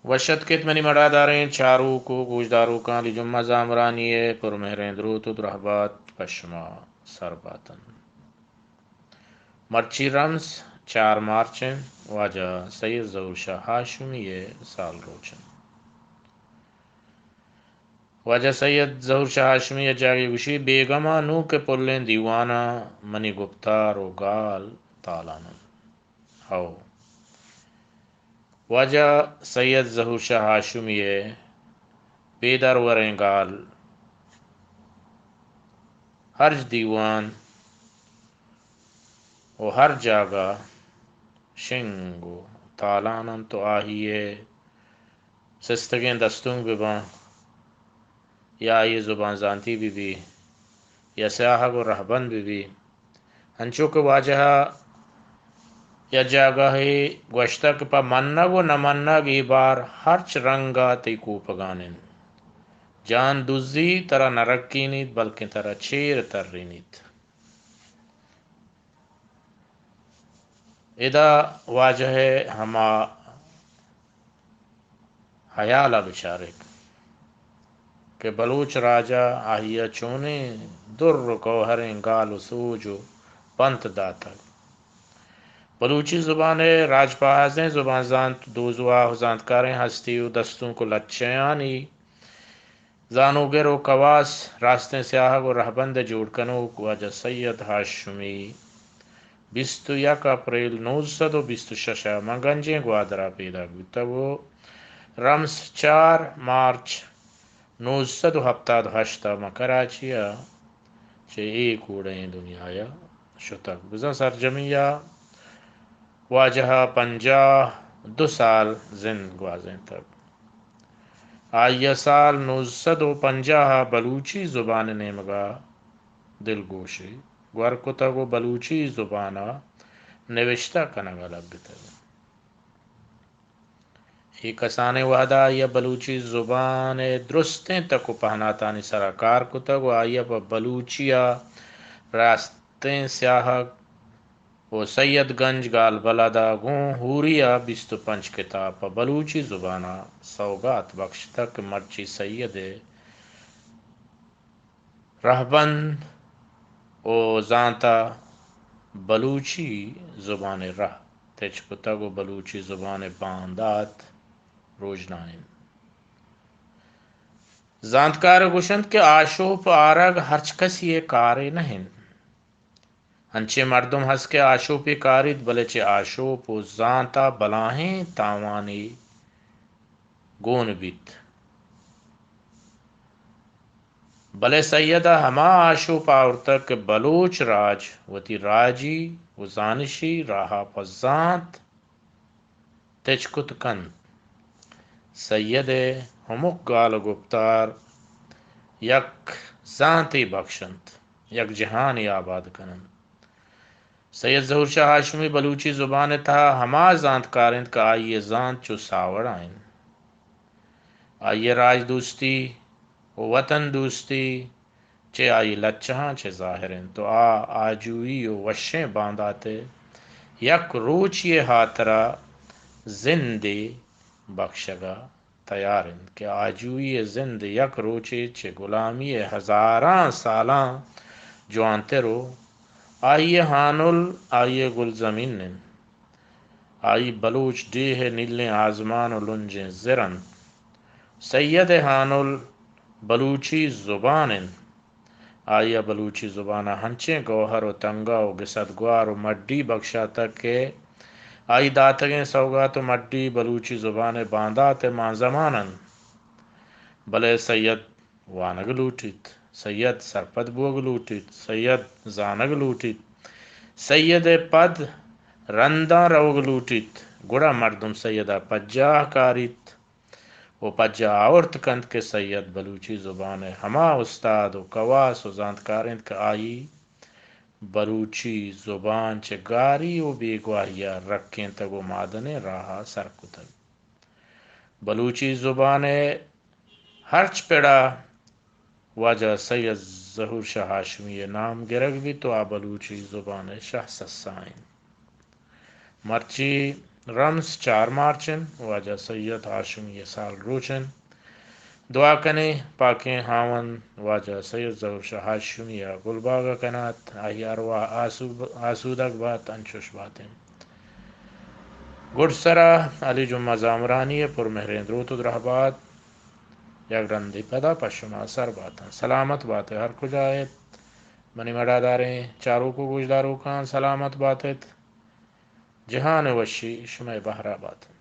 وش اتک ات منی مڑاداریں چاروک و گوشداروکاں، علی جمعہ زامرانی ء پرمہریں دروت و درہبات پہ شما سر باتن۔ مرچی رمز چار مارچ انت، واجہ سید ظہور شاہ ہاشمی ء سال روچ انت۔ واجہ سید ظہور شاہ ہاشمی ء جاگہے گوشی، بیگما نوں کہ پلیں دیواناں منی گپتار و گال تالان انت۔ ہو۔ واجہ سید ظہور شاہ ہاشمی ء بے دروریں گال ہرچ دیوان و ہر جاگہ شنگ و تالان انت و آہی ء سستگیں دستونک بہ باں یا آئی ء زبان زانتی بہ بی یا سیاہگ و رہبند بہ بی، انچو کہ واجہ ء یا جاگہے گوشتگ کہ پہ منگ و نہ منگ اے بار ہرچ رنگ ء تئی کوپگان انت۔ جان دزی ترا نہ رکینیت، بلکیں ترا چیر ترینیت۔ ادا واجہ ء ہما ہیال ء بچارے کہ بلوچ راج ء آئی ء چونیں در و گوہریں گال و سوج و پنت داتگ۔ بلوچی زبان ء راجپہازیں زبان زانت، دوزواہ و زانتکاریں ہستی و دستونک و لچہانی زانوگر و کواس، راستیں سیاہگ و رہبند ء جوڑ کنوک واجہ سید ہاشمی بیست و یک اپریل نوزدہ سد و بیست و شش ء ماں گنجیں گوادر ء پیداک بوتگ و رمس چار مارچ نوزدہ سد و ہپتاد و ہشت ء ماں کراچی ء چہ اے کوڑئیں دنیا ء شتگ۔ بزاں سرجمی ء واجہ ء پنجاہ دو سال زند گوازینتگ۔ آئی ء سال نوزدہ سد و پنجاہ ء بلوچی زبان ء نیمگ ء دلگوشی گور کتگ و بلوچی زبان ء نوشتہ کنگ ء لگتگ۔ اے کسانیں وہد ء آئی ء بلوچی زبان ء درستیں تک و پہناتانی سرا کار کتگ و آئی ء پہ بلوچی ء راستیں سیاہگ و سید گنج گالبلد ء گوں ہوری ء بیست و پنچ کتاب پہ بلوچی زبان ء سوگات بخشتگ کہ مرچی سید ء رہبند و زانت ء بلوچی زبان ء رہ تچ کتگ و بلوچی زبان ء باندات روژنا انت۔ زانتکار گوشنت کہ آشوپ آرگ ہرچ کسی ء کارے نہ انت۔ انچیں مردم ہست کہ آشوپے کاریت، بلے چہ آشوپ و زانت ء بلاہیں تاوانے گون بیت۔ بلے سید ء ہما آشوپ آورتگ کہ بلوچ راج وتی راجی و زانشی راہ ء پہ زانت تچک کت کنت۔ سید ء ہمک گال و گپتار یک زانتے بخش انت، یک جہانے آباد کن انت۔ سید ظہور شاہ ہاشمی بلوچی زبان ء تہا ہما زانتکار انت کہ آئی ء زانت چو ساوڑا انت۔ آئی ء راج دوستی و وطن دوستی چہ آئی لچہاں چہ ظاہر انت و آ آجوئی و وشیں باندات ء یک روچی ء ہاترا زندے بخشگ ء تیار انت کہ آجوئی ء زند یک روچے چہ گلامی ء ہزاراں سالاں جوانتر و آئی ء ہانل آئی ء گلزمین انت۔ آئی بلوچ ڈیھ ء نیلیں آزمان و لنجیں زر انت۔ سید ء ہانل بلوچی زبان انت۔ آئی ء بلوچی زبان ء ہنچیں گوہر و تنگہ و گسد گوار و مڈی بکشاتگ کہ آئی داتگیں سوگات و مڈی بلوچی زبان ء باندات ء مانزمان انت۔ بلے سید وانگ لوٹیت، سید سرپد بوگ لوٹیت، سید زانگ لوٹیت، سید ء پد رنداں روگ لوٹیت، گڑا مردم سید ء پجاہ کاریت و پجاہ آورت کنت کہ سید بلوچی زبان ء ہما استاد و کواس و زانتکار انت کہ آئی بلوچی زبان چہ گاری و بیگواہی ء رکینتگ و مادنیں راہ ء سر کتگ۔ بلوچی زبان ء ہرچ پڑا واجہ سید ظہور شاہ ہاشمی ء نام گرگ بیت و آ بلوچی زبان ء شہ سسا انت۔ مرچی رمز چار مارچ انت، واجہ سید ہاشمی ءِ سال روچ انت۔ دعا کنیں پاکیں ہاوند واجہ سید ظہور شاہ ہاشمی ءَ گلباگ ءَ کنات، آئی ارواہ آسو-، آسودگ بات، انچوش بات انت۔ گڈسرا علی جمعہ زامرانی ءِ پرمہریں دروت و درہبات، یک رندے پدا پہ شما سر باتاں۔ سلامت بات ات ہر کجا ات۔ منی مڑاداریں چاروک و گوشداروکاں سلامت بات ات۔ جہان ءِ وشی شمئے بہرا بات۔